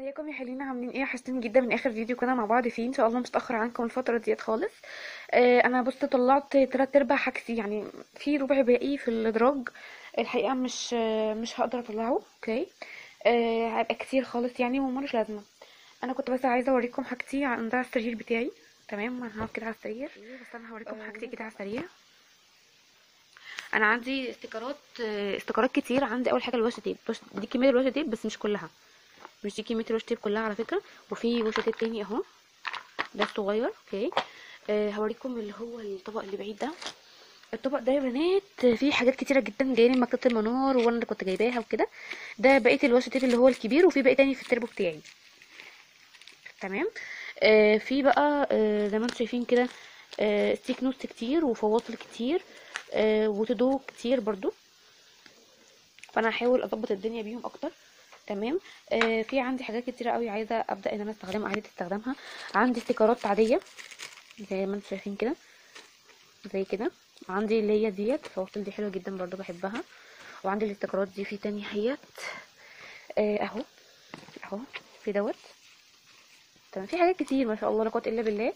ازيكم يا حلوين؟ عاملين ايه؟ وحشتوني جدا من اخر فيديو كنا مع بعض فيه. ان شاء الله مش هتاخر عنكم الفترة ديت خالص. انا بصت طلعت 3/4 حاجتي، يعني في ربع باقي في الادراج. الحقيقة مش هقدر اطلعه. okay، هيبقى كتير خالص يعني وملوش لازمه. انا كنت بس عايزه اوريكم حاجتي عند السرير بتاعي. تمام، انا هقعد كده على السرير، بس انا هوريكم حاجتي كده على السريع. انا عندي استيكرات كتير. عندي اول حاجة ال washi tape، دي كمية ال washi tape بس مش كلها، مش دي كمية ال washi tape كلها على فكرة. وفي washi tape تاني اهو، ده الصغير. okay، هوريكم اللي هو الطبق اللي بعيد ده. الطبق ده يا بنات فيه حاجات كتيرة جدا جاية من مكتبه المنار، وانا اللي كنت جايباها وكده. ده بقية ال washi tape اللي هو الكبير، وفي باقي تاني في التربو بتاعي. تمام. في بقى زي ما انتم شايفين كده sticky notes كتير، وفواصل كتير، و to do كتير برضو. فانا هحاول اظبط الدنيا بيهم اكتر. تمام. في عندي حاجات كتيرة قوي عايزه ابدا ان انا استخدمها، عايزه استخدمها. عندي استيكرات عادية زي ما انتم شايفين كده، زي كده. عندي اللي هي ديت الفواصل دي حلوة جدا برضو بحبها. وعندي الاستيكرات دي في تاني هيت، اهو اهو في دوت. تمام، في حاجات كتير ما شاء الله لا قوة الا بالله.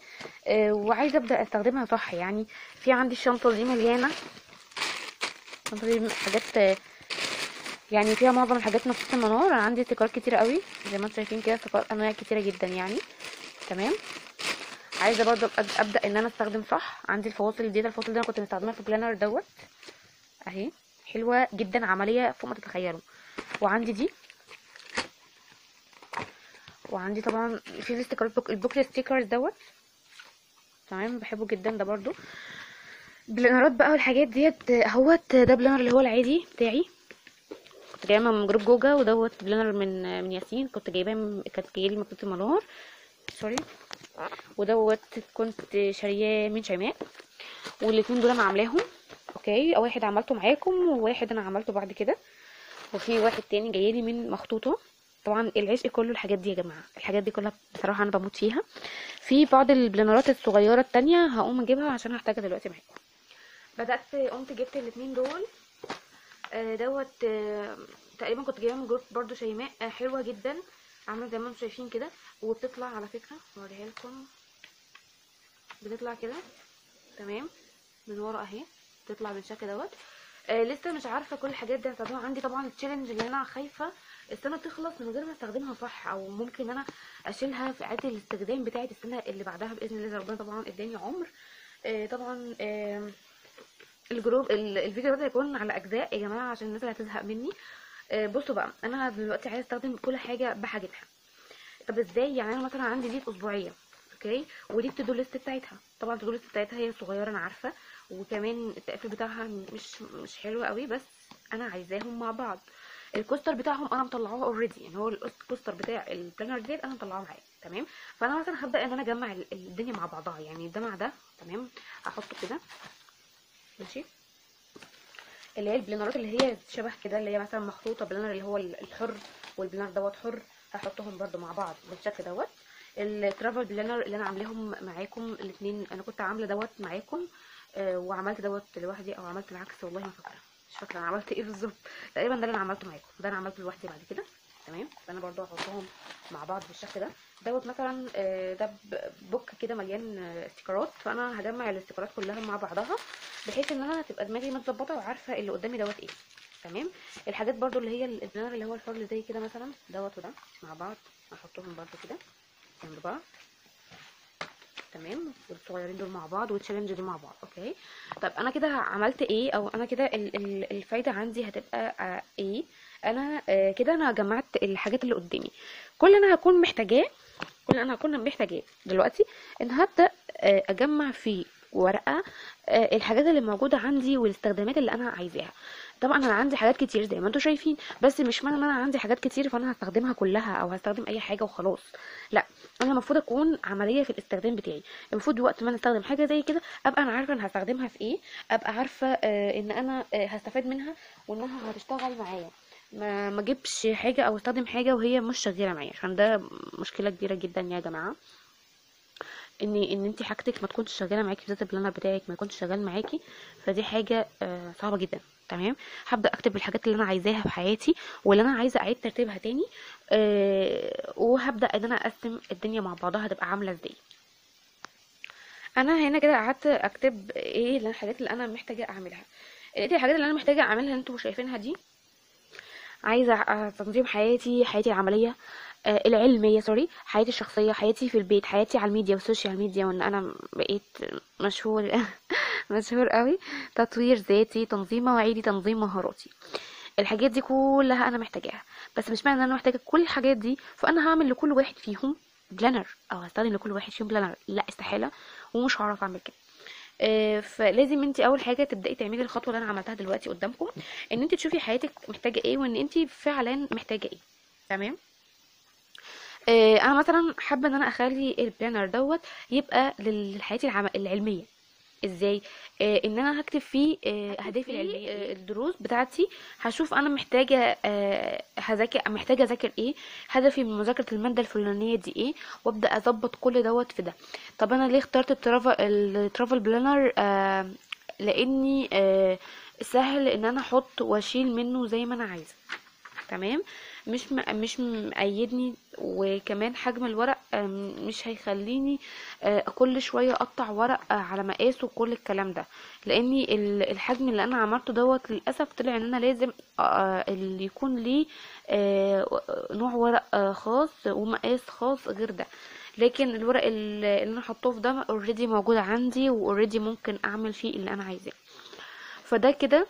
وعايزه ابدا استخدمها صح يعني. في عندي الشنطة دي مليانة، الشنطة دي حاجات يعني فيها معظم الحاجات مكتبه المنار. انا عندي استيكرات كتير قوي زي ما انتم شايفين كده، استيكرات انواع كتيرة جدا يعني. تمام، عايزه برضو ابدا ان انا استخدم صح. عندي الفواصل دي، الفواصل دي انا كنت مستخدمها في planner دوت اهي، حلوة جدا عملية فوق ما تتخيلوا. وعندي دي، وعندي طبعا في الاستيكرات ال book stickers دوت. تمام، بحبه جدا ده برضو. بلانرات بقى والحاجات ديت اهوت. ده planner اللي هو العادي بتاعي، كنت جايبه من group جوجا. ودوت planner من ياسين، كنت جايباه، كانت جاية لي مكتبه المنار sorry. ودوت كنت شارياه من شيماء. والاثنين دول انا عاملاهم. okay، واحد عملته معاكم وواحد انا عملته بعد كده، وفي واحد تاني جايلي من مخطوطة. طبعا العشق كله الحاجات دي يا جماعة، الحاجات دي كلها بصراحة انا بموت فيها. في بعض البلانرات الصغيرة التانية هقوم اجيبها عشان هحتاجها دلوقتي معاكم. بدات قمت جبت الاثنين دول. دوت تقريبا كنت جايبها من group برضو شيماء. حلوة جدا، عامله زي ما انتم شايفين كده، وبتطلع على فكرة هوريها لكم، بتطلع كده. تمام، من ورا اهي بتطلع بالشكل دوت. لسه مش عارفه كل الحاجات دي هستخدمها. عندي طبعا ال challenge اللي انا خايفة السنة تخلص من غير ما استخدمها صح، او ممكن انا اشيلها في اعاده الاستخدام بتاعه السنة اللي بعدها باذن الله، ربنا طبعا اداني عمر. طبعا ال group الفيديو ده هيكون على اجزاء يا جماعة عشان الناس اللي هتزهق مني. بصوا بقى، انا دلوقتي عايزه استخدم كل حاجة بحاجتها. طب ازاي؟ يعني انا مثلا عندي دي اسبوعية، okay، ودي ال to do list بتاعتها. طبعا ال to do list بتاعتها هي صغيرة انا عارفه، وكمان التقفيل بتاعها مش حلو قوي، بس انا عايزاهم مع بعض. ال coaster بتاعهم انا مطلعاه already، يعني هو ال coaster بتاع ال planner ديت انا مطلعاه معايا. تمام، فانا مثلا هبدا ان انا اجمع الدنيا مع بعضها، يعني ده مع ده. تمام، هحطه كده ماشي. اللي هي البلانرات اللي هي شبه كده، اللي هي مثلا مخطوطة planner اللي هو الحر، وال planner دوت حر، هحطهم برده مع بعض بالشكل دوت. ال travel planner اللي انا عاملاهم معاكم الاثنين، انا كنت عامله دوت معاكم وعملت دوت لوحدي، او عملت العكس والله ما فاكره، مش فاكره انا عملت ايه بالظبط. تقريبا ده اللي انا عملته معاكم، ده انا عملته لوحدي بعد كده. تمام، فانا برضو هحطهم مع بعض بالشكل ده دوت. مثلا ده book كده مليان استيكرات، فانا هجمع الاستيكرات كلها مع بعضها بحيث ان انا تبقى دماغي متظبطه وعارفه اللي قدامي دوت ايه. تمام، الحاجات برضو اللي هي ال planner اللي هو الحر زي كده مثلا دوت وده مع بعض، هحطهم برضو كده جنب بعض. تمام، والصغيرين دول مع بعض، وال challenge دي مع بعض. okay، طب انا كده عملت ايه؟ او انا كده الفايدة عندي هتبقى ايه؟ انا كده انا جمعت الحاجات اللي قدامي. كل انا هكون محتاجاه، كل انا هكون محتاجاه دلوقتي ان هبدا اجمع في ورقة الحاجات اللي موجودة عندي والاستخدامات اللي انا عايزاها. طبعا انا عندي حاجات كتير زي ما انتم شايفين، بس مش معنى ان انا عندي حاجات كتير فانا هستخدمها كلها او هستخدم اي حاجة وخلاص. لا، انا المفروض اكون عملية في الاستخدام بتاعي. المفروض وقت ما انا استخدم حاجة زي كده ابقى انا عارفه انا هستخدمها في ايه، ابقى عارفه ان انا هستفاد منها وانها هتشتغل معايا. ما اجيبش حاجة او استخدم حاجة وهي مش شغالة معايا، عشان ده مشكلة كبيرة جدا يا جماعة. ان انت حاجتك ما تكونش شغالة معاكي، بالذات ال planner بتاعك ما يكونش شغال معاكي، فدي حاجة صعبة جدا. تمام، هبدا اكتب الحاجات اللي انا عايزاها في حياتي واللي انا عايزه اعيد ترتيبها تاني، وهبدا ان انا اقسم الدنيا مع بعضها هتبقى عامله ازاي. انا هنا كده قعدت اكتب ايه الحاجات اللي انا محتاجه اعملها. لقيت الحاجات اللي انا محتاجه اعملها اللي انتوا شايفينها دي، عايزه تنظيم حياتي، حياتي العملية، العلمية sorry، حياتي الشخصية، حياتي في البيت، حياتي على الميديا وال social media، وان انا بقيت مشهور مشهور قوي، تطوير ذاتي، تنظيم مواعيدي، تنظيم مهاراتي. الحاجات دي كلها انا محتاجاها، بس مش معنى ان انا محتاجه كل الحاجات دي فانا هعمل لكل واحد فيهم planner او هستخدم لكل واحد فيهم planner، لا استحالة، ومش هعرف اعمل كده. فلازم انت اول حاجة تبداي تعملي الخطوة اللي انا عملتها دلوقتي قدامكم، ان انت تشوفي حياتك محتاجه ايه وان انت فعلا محتاجه ايه. تمام. انا مثلا حابة ان انا اخلي ال planner دوت يبقى لحياتي العلمية. ازاي؟ ان انا هكتب فيه اهدافي العلمية، الدروس بتاعتي، هشوف انا محتاجه هذاكر، محتاجه اذاكر ايه، هدفي من مذاكرة المادة الفلانية دي ايه، وابدا اظبط كل دوت في ده. طب انا ليه اخترت ال travel planner؟ لاني سهل ان انا احط واشيل منه زي ما انا عايزه. تمام، مش مقيدني، وكمان حجم الورق مش هيخليني كل شوية اقطع ورق على مقاسه وكل الكلام ده، لاني الحجم اللي انا عملته دوت للاسف طلع ان انا لازم اللي يكون ليه نوع ورق خاص ومقاس خاص غير ده. لكن الورق اللي انا حطاه في ده already موجود عندي، و already ممكن اعمل فيه اللي انا عايزاه. فده كده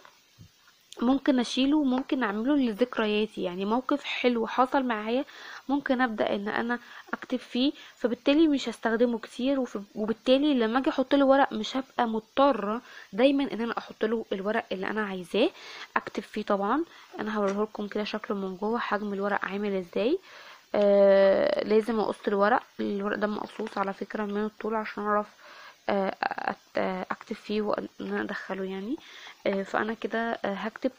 ممكن اشيله وممكن اعمله لذكرياتي، يعني موقف حلو حصل معايا ممكن ابدا ان انا اكتب فيه، فبالتالي مش هستخدمه كتير، وبالتالي لما اجي احط له ورق مش هبقى مضطرة دايما ان انا احط له الورق اللي انا عايزاه اكتب فيه. طبعا انا هوريه لكم كده شكله من جوه، حجم الورق عامل ازاي. لازم اقص الورق، الورق ده مقصوص على فكرة من الطول عشان اعرف اكتب فيه وان انا ادخله يعني. فانا كده هكتب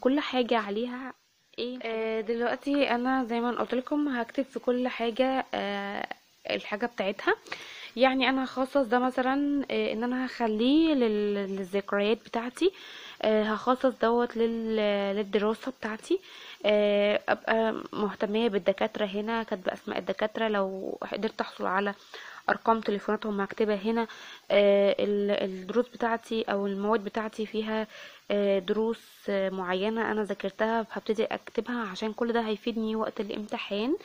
كل حاجة عليها ايه. دلوقتي انا زي ما قلت لكم هكتب في كل حاجة الحاجة بتاعتها. يعني انا هخصص ده مثلا ان انا هخليه للذكريات بتاعتي، هخصص دوت للدراسة بتاعتي، ابقى مهتميه بالدكاتره هنا، كاتبه اسماء الدكاترة، لو قدرت احصل على ارقام تليفوناتهم هكتبها هنا. الدروس بتاعتي او المواد بتاعتي فيها دروس معينة انا ذاكرتها هبتدي اكتبها، عشان كل ده هيفيدني وقت الامتحان،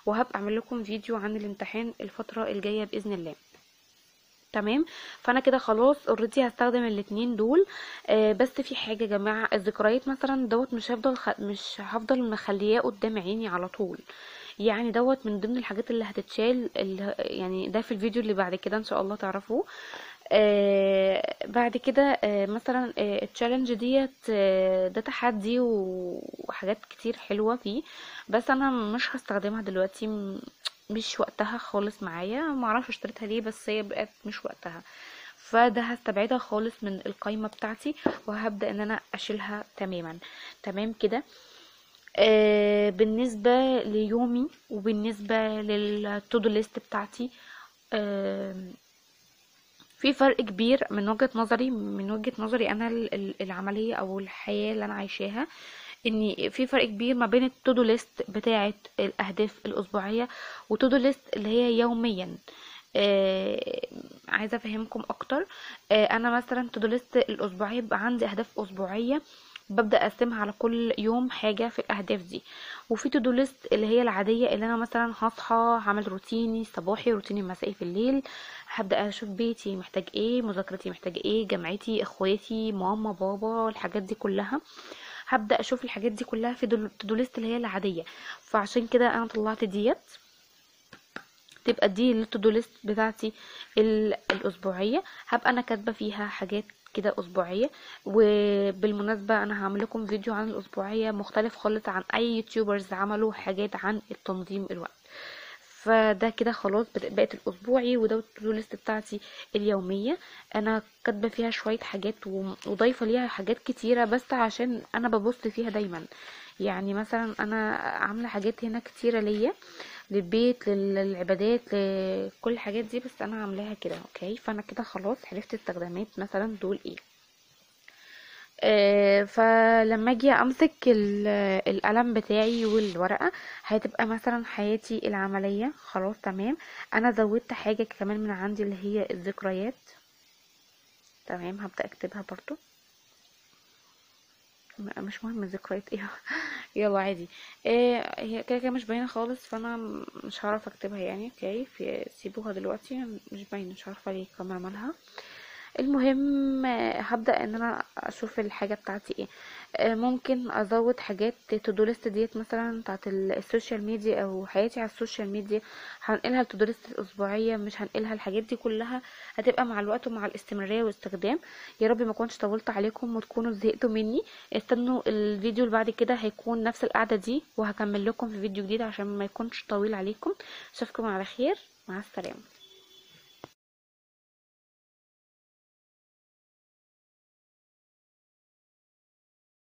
وهبقى اعمل لكم فيديو عن الامتحان الفترة الجاية باذن الله. تمام، فانا كده خلاص already هستخدم الاتنين دول. بس في حاجة يا جماعة، الذكريات مثلا دوت مش هفضل مخلياه قدام عيني على طول، يعني دوت من ضمن الحاجات اللي هتتشال، يعني ده في الفيديو اللي بعد كده ان شاء الله تعرفوه. بعد كده مثلا ال challenge ديت، ده تحدي وحاجات كتير حلوة فيه، بس انا مش هستخدمها دلوقتي، مش وقتها خالص معايا، معرفش اشتريتها ليه بس هي بقت مش وقتها، فده هستبعدها خالص من القايمة بتاعتي، وهبدأ ان انا اشيلها تماما. تمام كده. بالنسبة ليومي وبالنسبة لل to-do list بتاعتي، في فرق كبير من وجهة نظري، من وجهة نظري انا العملية او الحياة اللي انا عايشاها، ان في فرق كبير ما بين ال to-do list بتاعة الاهداف الاسبوعية و to-do list اللي هي يوميا. عايزة افهمكم اكتر. انا مثلا to-do list الاسبوعية بيبقى عندي اهداف اسبوعية ببدأ اقسمها على كل يوم حاجة في الاهداف دي، وفي to-do list اللي هي العادية اللي انا مثلا هصحى هعمل روتيني الصباحي روتيني المسائي في الليل، هبدأ اشوف بيتي محتاج ايه، مذاكرتي محتاج ايه، جامعتي، اخواتي، ماما، بابا، الحاجات دي كلها هبدأ اشوف الحاجات دي كلها في to-do list اللي هي العادية. فعشان كده انا طلعت ديت تبقى دي ال to-do list بتاعتي الاسبوعية، هبقى انا كاتبة فيها حاجات كده اسبوعية. وبالمناسبة انا هعمل لكم فيديو عن الاسبوعية مختلف خالص عن اي YouTubers عملوا حاجات عن التنظيم الوقت. فده كده خلاص بقت الاسبوعي، وده ال to-do list بتاعتي اليومية، انا كاتبه فيها شوية حاجات وضايفه ليها حاجات كتيرة بس عشان انا ببص فيها دايما. يعني مثلا انا عامله حاجات هنا كتيرة ليا، للبيت، للعبادات، لكل الحاجات دي، بس انا عاملاها كده okay. فانا كده خلاص عرفت استخدامات مثلا دول ايه. فلما اجي امسك القلم بتاعي والورقة هتبقى مثلا حياتي العملية. خلاص تمام. انا زودت حاجة كمان من عندي اللي هي الذكريات. تمام، هبدأ اكتبها برضو، مش مهم الذكريات ايه يلا عادي. هي كده كده مش باينة خالص، فانا مش هعرف اكتبها يعني. okay، سيبوها دلوقتي مش باينة، مش عارفه ليه الكاميرا مالها. المهم، هبدا ان انا اشوف الحاجة بتاعتي ايه. ممكن ازود حاجات to do list ديت مثلا بتاعت ال social media او حياتي على ال social media، هنقلها ل to do list الاسبوعية، مش هنقلها. الحاجات دي كلها هتبقى مع الوقت ومع الاستمرارية والاستخدام. يا رب ما اكونش طولت عليكم وتكونوا زهقتوا مني. استنوا الفيديو اللي بعد كده، هيكون نفس القعدة دي وهكمل لكم في فيديو جديد عشان ما يكونش طويل عليكم. اشوفكم على خير، مع السلامة.